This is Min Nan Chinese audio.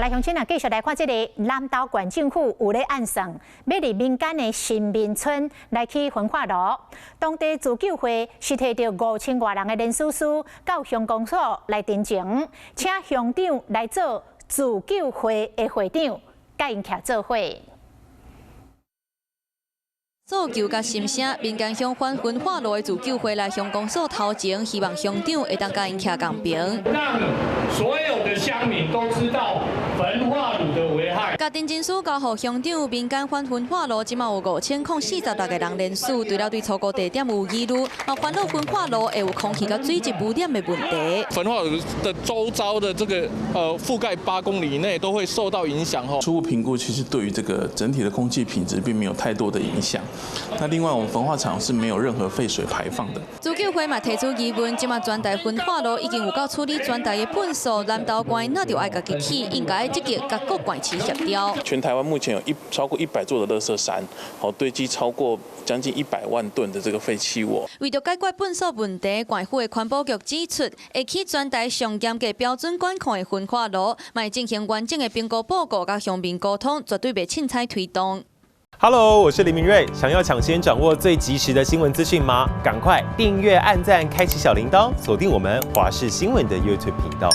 來鄉親啊，繼續來看這個南投縣政府有咧按算，欲佇民間的新民村來起焚化爐。當地自救會是提著5000外人的聯署書到鄉公所來陳情，請鄉長來做自救會的會長，共𪜶徛做伙。訴求佮心聲，民間鄉反焚化爐的自救會來鄉公所頭前，希望鄉長會當共𪜶徛仝爿。讓所有的鄉民都知道焚化爐的危害。共陳情書交予鄉長，民間反焚化爐這馬有5046個人聯署，除了對粗污地點有疑慮，嘛煩惱焚化爐會有空氣佮水質污染的問題。焚化爐的周遭的這個覆蓋8公里以內都會受到影響。初步評估其實對於這個整體的空氣品質並沒有太多的影響。那另外，我們焚化廠是沒有任何廢水排放的。自救會嘛提出疑問，這馬全台焚化爐已經有夠處理全台的糞埽，南投縣哪著愛家己起，應該積極佮各縣市協調。全台灣目前有超過100座的垃圾山，好堆積超過將近100萬噸的這個廢棄物。為著解決糞埽問題，縣府的環保局指出，會起全台上嚴格標準管控的焚化爐，嘛會進行完整的評估報告，佮鄉民溝通，絕對袂凊彩推動。 Hello，我是林明瑞。想要搶先掌握最及時的新聞資訊嗎？趕快訂閱、按讚、開啟小鈴鐺，鎖定我們華視新聞的 YouTube 頻道。